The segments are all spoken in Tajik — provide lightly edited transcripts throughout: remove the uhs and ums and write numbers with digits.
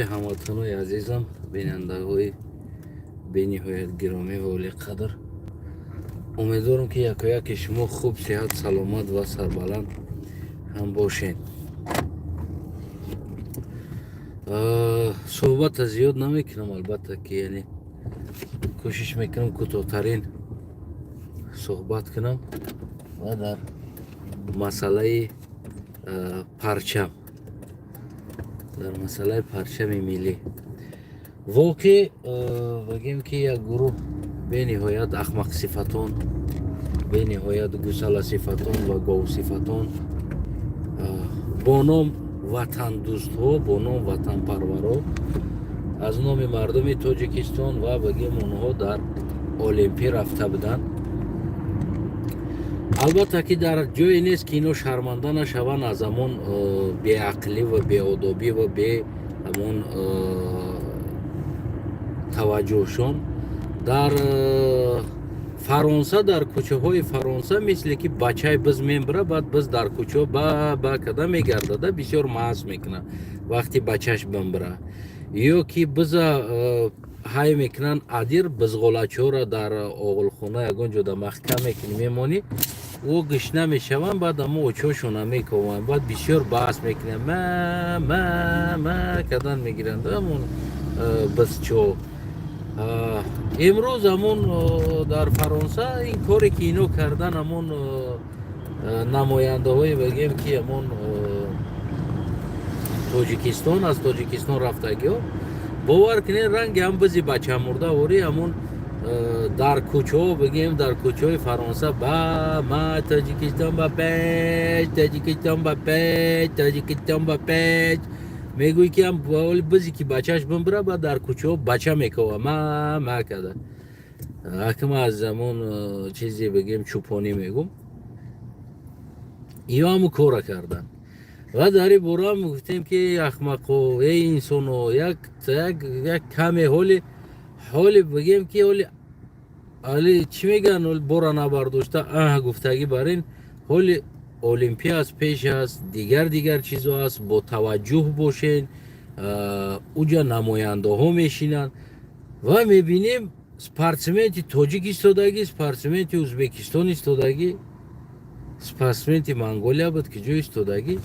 Ҳамватанои азизам, бинандаҳои бениҳоят гиромӣ ва олиқадр, умедворам, ки якояки шумо хуб, сиҳат, саломат ва сарбаланд ҳам бошед. Суҳбата зиёд намекунам, албатта ки, яъне кӯшиш мекунам кӯтоҳтарин суҳбат кунам ва дар масъалаи парчам, дар масъалаи парчами миллӣ. Воқеъ бигем, ки як гурӯҳ бениҳоят ахмақсифатон, бениҳоят гусаласифатон ва говсифатон бо ном ватандӯстҳо, бо ном ватанпарваро, аз номи мардуми Тоҷикистон ва бигем онҳо дар Олимпӣ рафта буданд. Албатта ки дар ҷое нест, ки ино шарманда нашаванд аз ҳамон беақлӣ ва беодобӣ ва бе ҳамон таваҷҷӯҳшон. Дар Фаронса, дар кӯчаҳои Фаронса, мисле ки бачаи биз мембира, баъд биз дар кӯчаҳо ба ба када мегардада, бисёр маҳз мекунад, вақти бачаш бимбира, ё ки биза ҳай мекунанд, адир бизғолачиҳоро дар оғилхона ягон ҷода маҳкам мекунӣ, мемонӣ, ӯ гишна мешаванд, баъд амо очошона мекованд, баъд бисёр баҳс мекунанд, ма ма ма кадан мегиранд ҳамон бизчо. Имрӯз ҳамон дар Фаронса ин коре ки ино кардан, ҳамон намояндаҳое, бигем ки ҳамон Тоҷикистон, аз Тоҷикистон рафтагиҳо, бовар кунед, ранги ҳам бизи бачамурда ворӣ ҳамон дар кӯчаҳо, бигем, дар кӯчаҳои Фаронса ба ма Тоҷикистон ба пеш, Тоҷикистон ба пеш, Тоҷикистон ба пеш мегӯй, ки ҳам бизи ки бачааш бимбира, баъд дар кӯчаҳо бача мекова, ма ма када. Ҳакима аз замон чизе бигем, чӯпонӣ мегум, ё ҳаму кора кардан. Ва дар ин бора гуфтем, ки ахмақо, эй инсоно, як каме ҳоли бигем, ки ҳоли али чӣ мегӯянд, бора набардошта аҳ гуфтагӣ бар ин ҳоли Олимпия аст, пеш аст, дигар дигар чизо аст, бо таваҷҷӯҳ бошен. Уҷа намояндаҳо мешинанд ва мебинем, спортсменти тоҷик истодагӣ, спортсменти Ӯзбекистон истодагӣ, спортсменти Монголия буд, ки ҷо истодагӣ,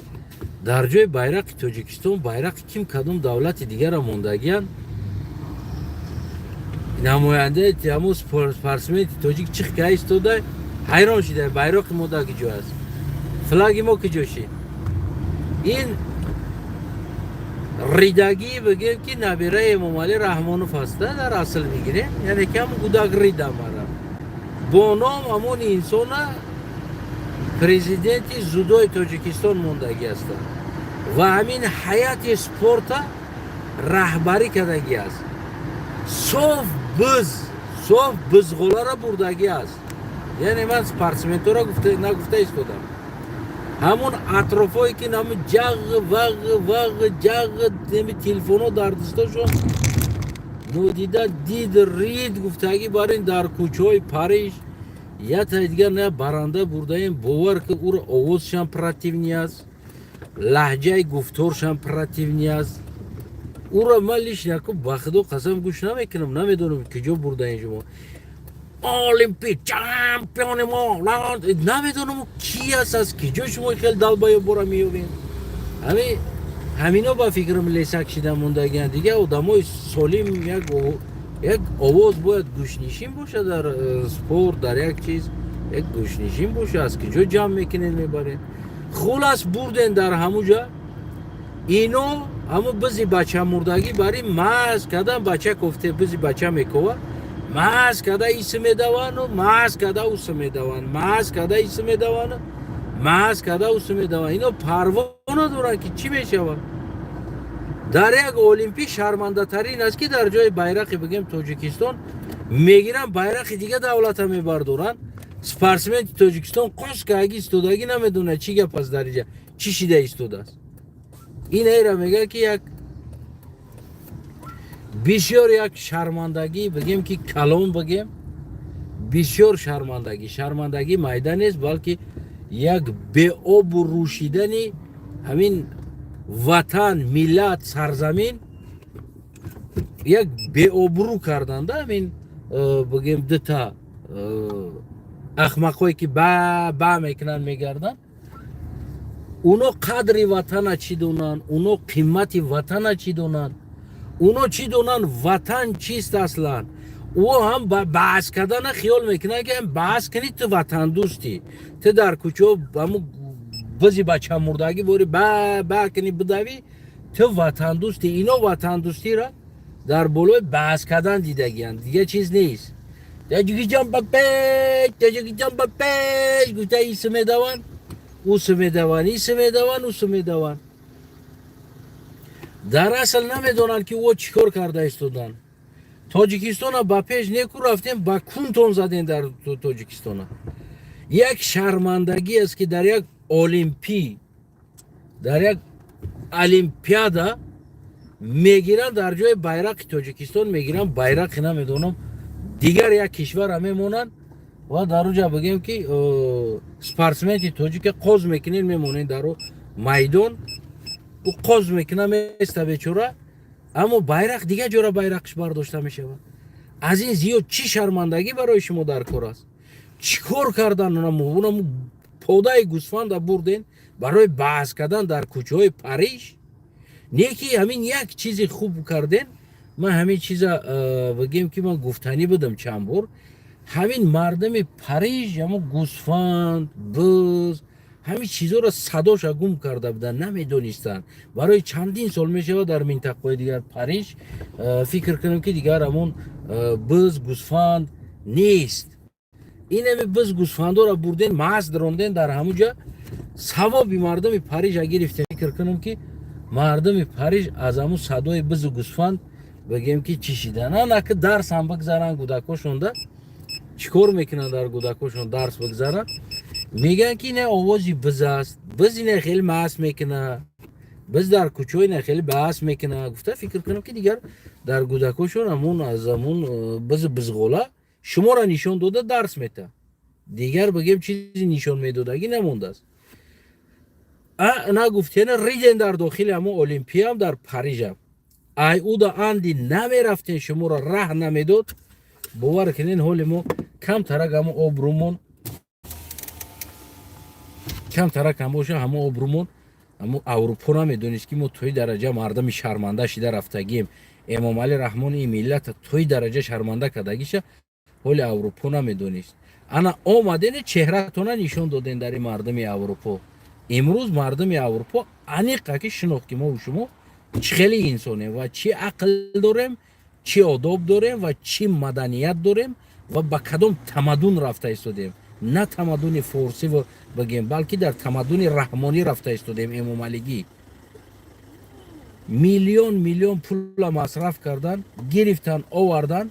дар ҷои байрақи Тоҷикистон байрақи ким кадом давлати дигара мондагиянд. Намояндаи ҳамун спортсменти тоҷик чих ка истода, ҳайрон шида: байроқи мо дар киҷо аст? Флаги мо киҷо шид? Ин ридагӣ, бигем, ки набираи Эмомалӣ Раҳмонов аста, дар асл мегирем, яъне ки ҳамун гудак рида мара бо ном ҳамон инсона президенти дзюдои Тоҷикистон мондагӣ ҳастанд ва ҳамин ҳайати спорта раҳбарӣ кардагӣ аст. Соф биз, соф бизғолара бурдагӣ аст. Яъне ман спортсментора нагуфта истодам, ҳамон атрофое ки ҳамун ҷағ вағ вағ ҷағ, неми телефонҳо дар дастошон, нодида дид рид гуфтагӣ бар ин дар кӯчаҳои Париж ятаи дигар на баранда бурдаем. Бовар ки, ӯро овозшам противный аст, лаҳҷаи гуфторшам противный аст. Ӯро ман лично ку, ба Худо қасам, гӯш намекунам. Намедонам, киҷо бурдаем шумо олимпик чемпиони мо, намедонам ки аст, аз киҷо шумо хел долбоёб-ора меёбем. Ҳами ҳамино ба фикрам лесак шида мондагианд. Дигар одамои солим, як овоз бояд гӯшнишин бошад дар спорт, дар як чиз як гӯшнишин боша. Аз киҷо ҷамъ мекунед, мебаред? Хулас, бурден дар ҳамуҷа ино ҳамун бизи бачамурдагӣ бари маз кадан, бача кофте, бизи бача мекова, маз када иси медавану, маз када уси медаванд, маз када иси медавану, маз када уси медаванд. Ино парво надоранд, ки чӣ мешавад дар як Олимпӣ. Шармандатарин аст, ки дар ҷои байрақи, бигем, Тоҷикистон мегиранд, байрақи дига давлата мебардоранд. Спортсменти Тоҷикистон қоскааги истодагӣ, намедонад, чӣ гап аст, дар иҷа чӣ шида истодааст. Ин эра мегӯяд, ки як бисёр як шармандагӣ, бигем, ки калон, бигем, бисёр шармандагӣ, шармандагӣ майда нест, балки як беобу рӯшидани ҳамин ватан, миллат, сарзамин. Як беобрӯ карданда ҳамин бигем, дута ахмақҳое, ки ба ба мекунанд, мегарданд. Уно қадри ватана чӣ донанд? Уно қимати ватана чӣ донанд? Уно чӣ донанд, ватан чист аслан? Ӯ ҳам баҳс кардана хиёл мекунад, ки баҳс кунӣ, ту ватандӯстӣ. Ту дар кӯчао ҳаму бизи бачамурдагӣ бори ба ба кунӣ, бидавӣ, ту ватандӯстӣ. Ино ватандӯстиро дар болои баҳс кардан дидагиянд, дигар чиз нест. «Таҷикистон ба пеш, Таҷикистон ба пеш» гуфта, исм медаванд, усу медаванд, исм медаванд, усу медаванд. Дар асл намедонанд, ки ӯ чӣ кор карда истоданд. Тоҷикистона ба пеш неку рафтем, ба кунтон задем дар Тоҷикистона. Як шармандагӣ аст, ки дар як олимпиада мегиранд, дар ҷои байрақи Тоҷикистон мегиранд, байрақи намедонам, дигар як кишвара мемонанд ва дар уҷа, бигем, ки спортсменти тоҷика қоз мекунед, мемонед дар майдон, ӯ қоз мекуна, места бечора, аммо байрақ дигар ҷора байрақш бардошта мешавад. Аз ин зиёд чӣ шармандагӣ барои шумо дар кор аст? Чӣ кор кардан? Унаму подаи гӯсфанда бурден барои баҳс кардан дар кӯчаҳои Париж. Не ки ҳамин як чизи хуб карден. Ман ҳамин чиза, бигем, ки ман гуфтанӣ будам чанд бор. Ҳамин мардами Париж ҳамо гӯсфанд, буз, ҳамин чизҳоро садоша гум карда буданд, намедонистанд. Барои чандин сол мешавад, дар минтақаҳои дигар Париж, фикр кунем, ки дигар ҳамон буз, гӯсфанд нест. Инами буз, гӯсфандоро бурден, маст ронден дар ҳамун ҷа, савоби мардуми Парижа гирифтем. Фикр кунем, ки мардуми Париж аз ҳамун садои бизу гӯсфанд, бигем, ки чӣ шидан. Анаки дарс ҳам бигзаранд кӯдакошонда, чӣ кор мекунанд? Дар кӯдакошон дарс бигзаранд, мегӯянд, ки ина овози биз аст, биз ина хеле маст мекуна, биз дар кӯчаҳо ина хеле баҳс мекуна гуфта. Фикр кунам, ки дигар дар кӯдакошон ҳамун аз ҳамун бизу бизғола шуморо нишон дода дарс мета. Дигар, бигем, чизи нишон медодагӣ намондааст. Нагуфтена риден дар дохили ҳамун олимпиам дар Парижам. Ай уда анди намерафтен, шуморо раҳ намедод. Бовар кунен, ҳоли мо камтарак ҳамун обрӯмон камтарак ҳам боша, ҳамун обрӯмон, ҳамун Аврупо намедонист, ки мо тои дараҷа мардами шарманда шида рафтагием. Эмомалӣ Раҳмони ин миллата тои дараҷа шарманда кардагиша ҳоли Аврупо намедонист. Ана омадене, чеҳратона нишон доден дар ин мардуми Аврупо. Имрӯз мардуми Аврупо аниқа ки шинохт, ки мову шумо чӣ хеле инсонем ва чӣ ақл дорем, чӣ одоб дорем ва чӣ маданият дорем ва ба кадом тамаддун рафта истодем. На тамаддуни форсӣ бигем, балки дар тамаддуни раҳмонӣ рафта истодем. Эмомалигӣ миллион миллион пула масраф кардан, гирифтан, овардан,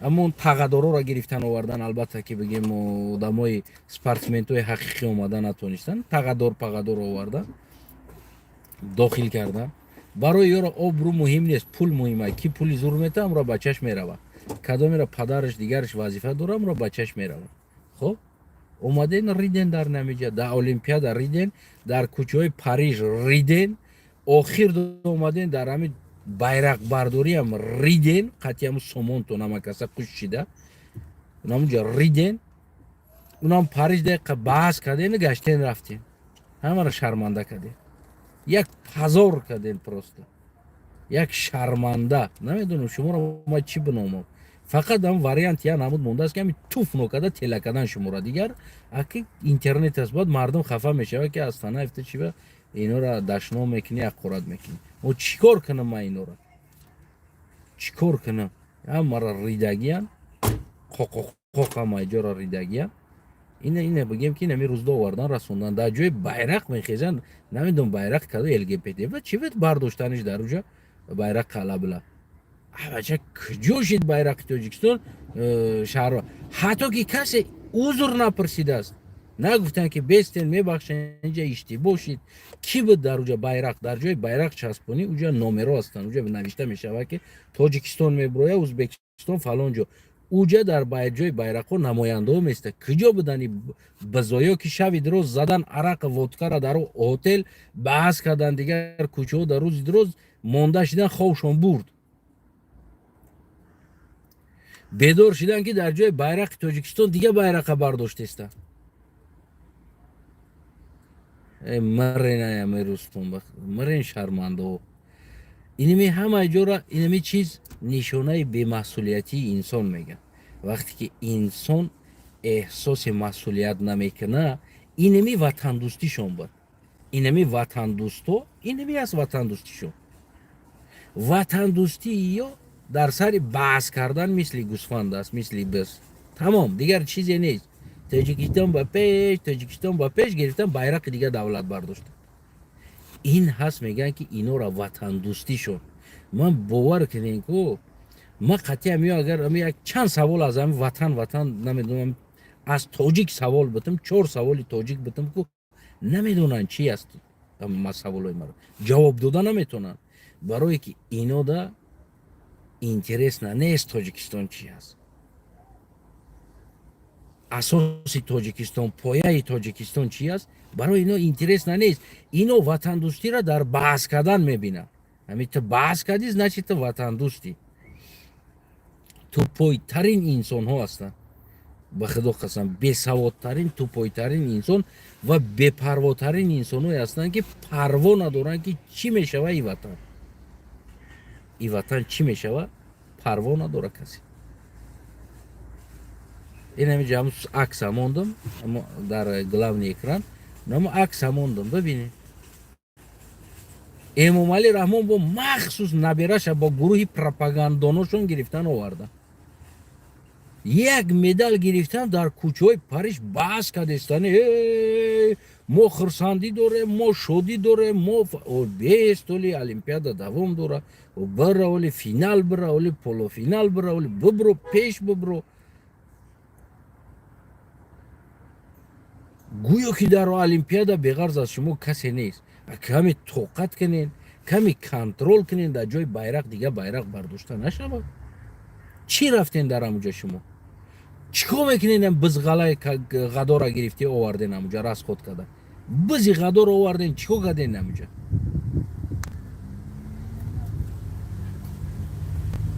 ҳамон тағадороро гирифтан, овардан. Албатта, ки бигем, одамои спортсментҳои ҳақиқӣ омада натонистанд. Тағадор пағадор овардан, дохил кардан. Барои ёро обрӯ муҳим нест, пул муҳим. Ки пули зур мета, амро бачаш мерава. Кадомеро падараш, дигараш вазифа дора, амро бачаш мерава. Хоб, омаден, риден дар намиҷа, дар олимпиада риден, дар кӯчаҳои Париж риден, охир омаден, дар ҳамин байрақбардориам риден, қатъи ҳамун сомонтон ҳамакаса қуш шида унамунҷа риден. Унам Париж дақиқа баҳс карден, гаштен, рафтем, ҳамаро шарманда кардем, як позор кардем, просто як шарманда. Намедонам, шуморо ма чӣ биномам. Фақат ам вариант я намуд мондааст, ки ҳами туф нокарда тела кардан шуморо. Дигар аки интернет аст, бояд мардум хафа мешавад, ки Астанаев, ту чиба инора дашном мекунӣ, аққорат мекунӣ? Мо чӣ кор кунам? Ман инора чӣ кор кунам? Ҳамаро ридагиян, қоқоқоқ, ҳама ҷоро ридагиян. Ина бигем, ки инами рӯзда овардан, расондан, дар ҷои байрақ мехезанд. Намедонам, байрақ кадо ЛГБТ ва чӣ бед бардоштаниш дар уҷа байрақ қалабла. Абача, куҷо шид байрақи Тоҷикистон? Шаҳрро ҳатто ки касе узр напурсидааст, нагуфтанд, ки бестен, мебахшен, инҷа иштибоҳ шид. Кӣ буд дар уҷа байрақ? Дар ҷои байрақ часпонӣ, уҷа номеро ҳастанд, уҷа навишта мешавад, ки Тоҷикистон мебуроя, Узбекистон, фалон ҷо. Уҷа дар ҷои байрақҳо намояндаҳо места. Куҷо будани бизоё, ки шави дроз задан арақ, водкара дар ҳотел, баҳс кардан, дигар кӯчаҳо дар рӯзи дроз монда шидан, хобшон бурд. Бедор шидан, ки дар ҷои байрақи Тоҷикистон дига байрақа бардоштеста. Мирен, рустон, мирен, шармандао. Инами ҳамаи ҷора инами чиз нишонаи бемасъулиятии инсон мегӯяд. Вақте ки инсон эҳсоси масъулият намекуна, инами ватандӯстишон буд, инами ватандӯсто, инами аст ватандӯстишон. Ватандӯстии ё дар сари баҳс кардан мисли гӯсфанд аст, мисли биз, тамом, дигар чизе нест. Тоҷикистон ба пеш, Тоҷикистон ба пеш гирифтан, байрақи дигар давлат бардошта, ин ҳаст. Мегӯянд, ки инора ватандӯстишон. Ман бовар кунем, ку ман қатъиам ё агар як чанд савол аз ҳами ватан, ватан намедонам, аз тоҷик савол битам, чор саволи тоҷик битам, ку намедонанд чи аст. Саволои маро ҷавоб дода наметавонанд, барое ки инода интересно нест Тоҷикистон чи аст, асоси Тоҷикистон, пояи Тоҷикистон чи аст, барои ино интересно нест. Ино ватандӯстиро дар баҳс кардан мебинанд. Ҳами ту баҳс кардӣ, значит, ту ватандӯстӣ. Тупой тарин инсонҳо ҳастанд, ба худо қасам, бесаводтарин, тупой тарин инсон ва бепарвотарин инсонҳое ҳастанд, ки парво надоранд, ки чӣ мешава и ватан, и ватан чӣ мешава, парво надора касе. Инами ҷам акса мондам дар главный экран, намо акса мондам, бибинед. Эмомалӣ Раҳмон бо махсус набераша бо гурӯҳи пропагандоношон гирифтан оварда, як медал гирифтан, дар кӯчаҳои Париж баҳс кардестани: мо хурсандӣ дорем, мо шодӣ дорем, мо бест. Оли олимпиада давом дора, бира, оли финал бира, оли полуфинал бира, оли бибро, пеш бибро. Гӯё ки дар олимпиада беғарз аз шумо касе нест. Каме тоқат кунен, каме контроль кунен, дар ҷои байрақ дига байрақ бардошта нашавад. Чӣ рафтен дар амуҷа? Шумо чӣ кор мекунед? Бизғалаи ғадора гирифтӣ, оварден амуҷа, расход карда, бизи ғадоро оварден, чӣ кор карден амуҷа?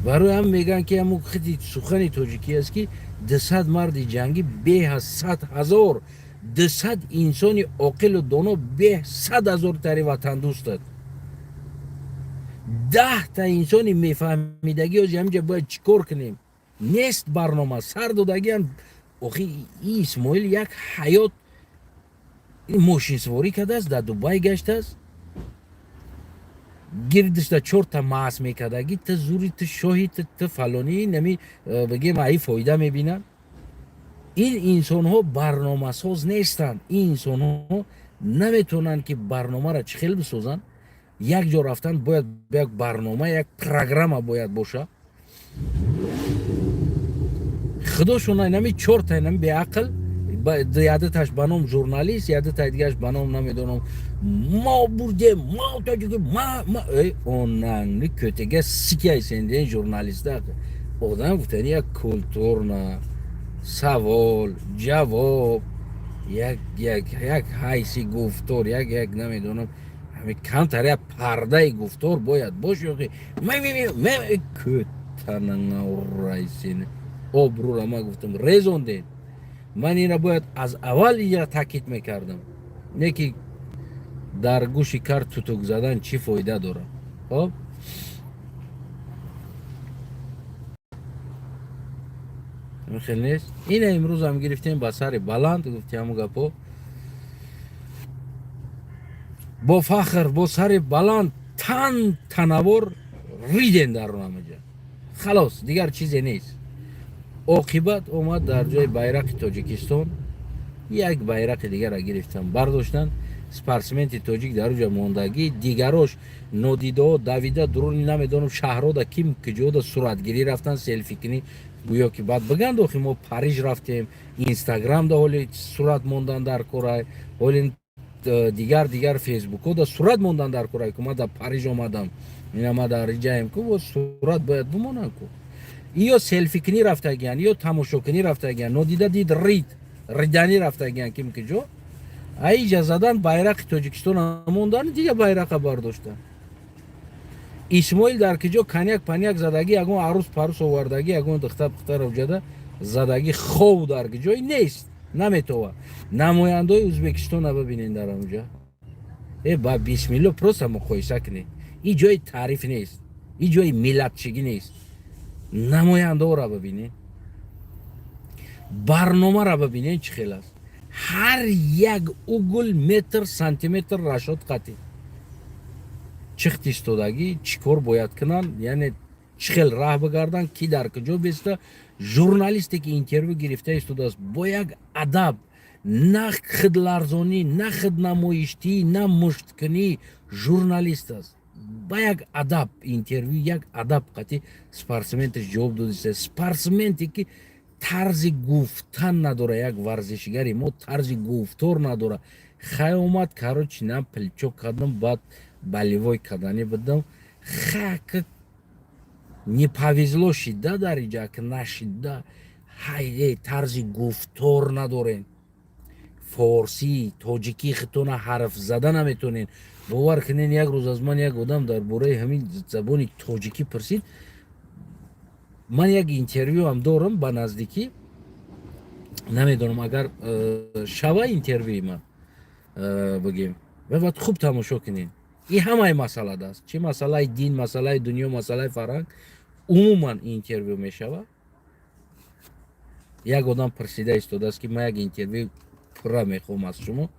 Барои ҳам мегӯянд, ки ҳамун хиди сухани тоҷикӣ аст, ки 200 марди ҷангӣ беҳ аз 100 000, 200 инсони оқилу доно беҳ 100 000 тари ватандӯстад. 10-та инсони мефаҳмидагӣ ози ҳаминҷа бояд чӣ кор кунем, нест барнома сар додагиам. Охи, и Исмоил як ҳаёт мошинсуворӣ кардааст, дар Дубай гаштааст, гирдишда чорта маъс мекардагӣ. Ту зури, ту шоҳи, ту фалонӣ, нами бигем, аи фоида мебинанд. Ин инсонҳо барномасоз нестанд. Ин инсонҳо наметавонанд, ки барномаро чӣ хел бисозанд. Як ҷо рафтан бояд як барнома, як программа бояд боша. Худошона нами чорта нами беақл, ядаташ ба ном журналист, ядатаи дигараш ба ном намедонам, мо бурдем, мо тоҷики, ма онангни кӯтага сикайсенден. Журналиста одам гуфтани як культурно савол ҷавоб, як ҳайси гуфтор, як намедонам, ҳами камтар як пардаи гуфтор бояд бош. Ёки кӯтанангаурайсен обрӯра ма гуфтам, резонден. Ман ина бояд аз аввал ира таъкид мекардам, не ки дар гӯши кар тутук задан чӣ фоида дорад? Хоб, хел нест. Ина имрӯзам гирифтем ба сари баланд, гуфти ҳамун гапо, бо фахр, бо сари баланд, тан танавор риден дар ҳамаҷа. Халос, дигар чизе нест. Оқибат омад, дар ҷои байрақи Тоҷикистон як байрақи дигарро гирифтан, бардоштанд. Спортсменти тоҷик дар уҷа мондагӣ, дигарош нодидао давида дуруни намедонам шаҳрода, ким киҷода суратгирӣ рафтан, селфикунӣ, гӯё ки баъд биганд: охи мо Париж рафтем, Инстаграмда ҳоли сурат мондан дар корай, ҳоли дигар дигар Фейсбукода сурат мондан дар корай, ку ман дар Париж омадам, ина ма дар иҷаем, ку сурат бояд бимонанд, ку ё селфикунӣ рафтагиян, ё тамошокунӣ рафтагиян. Нодида дид, рид, риданӣ рафтагиян ким киҷо. Аиҷа задан, байрақи Тоҷикистона мондан, дига байрақа бардоштан. Исмоил дар киҷо коньяк паняк задагӣ, ягон арӯс парӯс овардагӣ, ягон духтар пухтар овҷада задагӣ, хов дар киҷой нест, наметова. Намояндаои Ӯзбекистона бибинен дар онҷа. Э, ба бисмилло, просто муқоиса кунед. Ин ҷои таъриф нест, ин ҷои миллатчигӣ нест. Намояндаоро бибинед, барномаро бибинед, чӣ хел аст. Ҳар як угол, метр, сантиметр расчёт қатӣ чихт истодагӣ, чӣ кор бояд кунанд, яъне чӣ хел раҳ бигарданд, ки дар куҷо беста. Журналисте ки интервю гирифта истодааст, бо як адаб, на хидларзонӣ, на хиднамоиштӣ, на мушткунӣ, журналист аст, ба як адаб интервю, як адаб қатӣ спортсменташ ҷавоб додиста. Спортсменте ки тарзи гуфтан надора, як варзишгари мо тарзи гуфтор надора. Хай, омад, короче, на плечо кардам, баъд болевой кардани будам. Хак, не повезло шида дар иҷа, ки нашида. Ҳай, э, тарзи гуфтор надорем, форсӣ тоҷикӣ хитона ҳарф зада наметонен. Бовар кунен, як рӯз аз ман як одам дар бораи ҳамин забони тоҷикӣ пурсид. Ман як интервюам дорам ба наздикӣ, намедонам, агар шава интервюи ман бигем, ва баъд хуб тамошо кунед. Ин ҳамаи масъалада аст, чӣ масъалаи дин, масъалаи дунё, масъалаи фарҳанг, умуман интервю мешавад. Як одам пурсида истодааст, ки ман як интервю пурра мехоҳам аз шумо,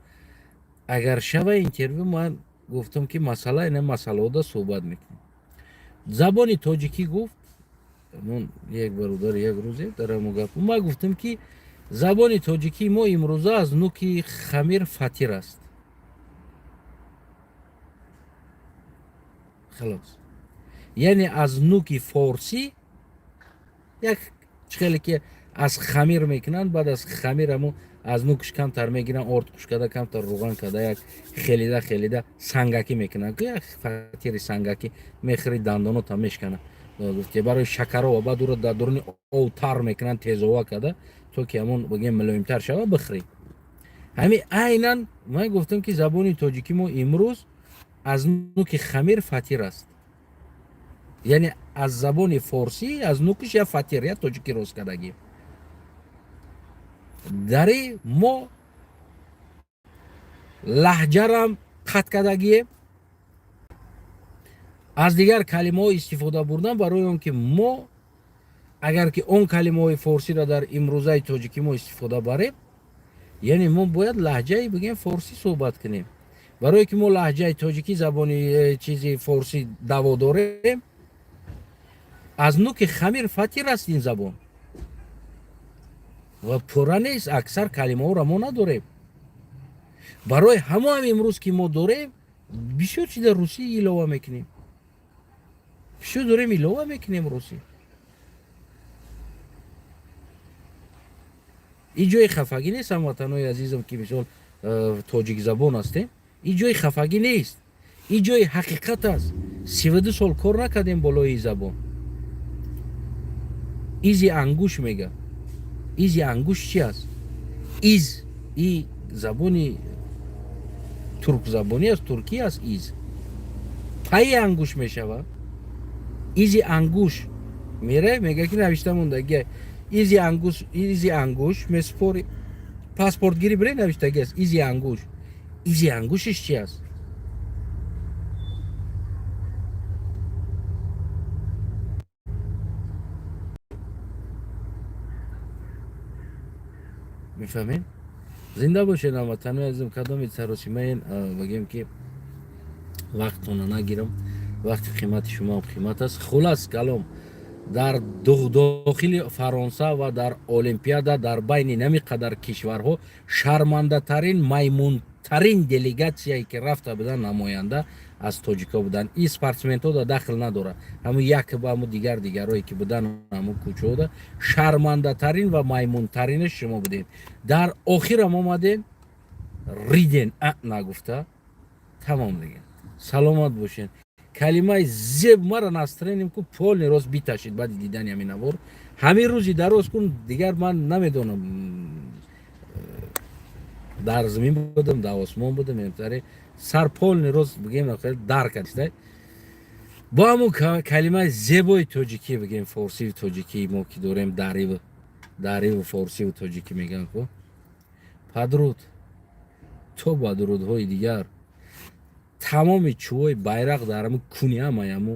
агар шава интервю. Ман гуфтам, ки масъала ина масъалаода суҳбат мекунем. Забони тоҷикӣ гуфт як бародар як рӯзе дар ҳамо гап. Ман гуфтам, ки забони тоҷикии мо имрӯза аз нуки хамир фатир аст. Халос, яъне аз нуки форсӣ як хеле ки аз хамир мекунанд, баъд аз хамир ҳамо аз нукш камтар мегиранд, орд хушкада, камтар руған када, як хелида хелида сангакӣ мекунанд, як фатири сангакӣ мехӯри, дандонота мешкана. Гуфте, барои шакарова. Баъд ӯро дар дуруни ов тар мекунанд, тезова када, то ки ҳамон, бигем, мулоимтар шава, бихӯрӣ. Ҳамин айнан ман гуфтам, ки забони тоҷикӣ мо имрӯз аз нуки хамир фатир аст, яъне аз забони форсӣ, аз нукиш я фатир, я тоҷикӣ рост кардагӣ. Дари мо лаҳҷарам қатъ кардагием, аз дигар калимаҳо истифода бурдан, барои он ки мо агар ки он калимаҳои форсиро дар имрӯзаи тоҷикӣ мо истифода барем, яъне мо бояд лаҳҷаи, бигем, форсӣ суҳбат кунем. Барое ки мо лаҳҷаи тоҷикӣ, забони чизи форсӣ даъво дорем, аз нуки хамир фатир аст ин забон ва пурра нест, аксар калимаҳоро мо надорем. Барои ҳамоам имрӯз ки мо дорем, бисёр чиза русӣ илова мекунем, бисёр дорем илова мекунем русӣ. Ин ҷои хафагӣ нест, ҳамватанои азизам, ки мисол тоҷикзабон ҳастем. Ин ҷои хафагӣ нест, ин ҷои ҳақиқат аст. 32 сол кор накардем болои забон. Изи ангуш мега, изи ангуш чи аст? Из и забони туркзабонӣ аст, туркӣ аст. Из пайи ангуш мешавад. Изи ангуш мере, мега, ки навишта мондаги изи ангуш, изи ангуш месупори, паспортгирӣ бире, навиштаги аст изи ангуш. Изи ангушиш чи аст? Мефаҳмед? Зинда бошед, ҳамватанои азизам. Кадоми саросимаен, бигем, ки вақтона нагирам, вақти қимати шумоам қимат аст. Хулас калом, дар дохили Фаронса ва дар Олимпиада, дар байни нами қадар кишварҳо, шармандатарин, маймунтарин делегатсияе ки рафта буданд, намоянда аз тоҷико буданд. Ин спортсментҳо да дахл надорад, ҳамун як ба ҳамун дигар дигарое ки буданд, ҳамун кӯчаода шармандатарин ва маймунтаринаш шумо будем. Дар охирам омадем, риден, а нагуфта тамом дигар. Саломат бошед. Калимаи зеб мара настроением ку полный рост биташид баъди дидани ҳамин навор. Ҳамин рӯзи дароз кун, дигар ман намедонам, дар замин будам, дар осмон будам, сар полный рост, бигем, дар кардиста. Бо ҳамун калимаи зебои тоҷикӣ бигем, форсию тоҷикӣ мо ки дорем, дариву дариву форсиву тоҷикӣ мегӯянд ку. Падруд, то ба дурудҳои дигар. Тамоми чӯҳои байрақ дар ҳамун куни ҳамаяму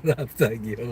рафтагиҳо.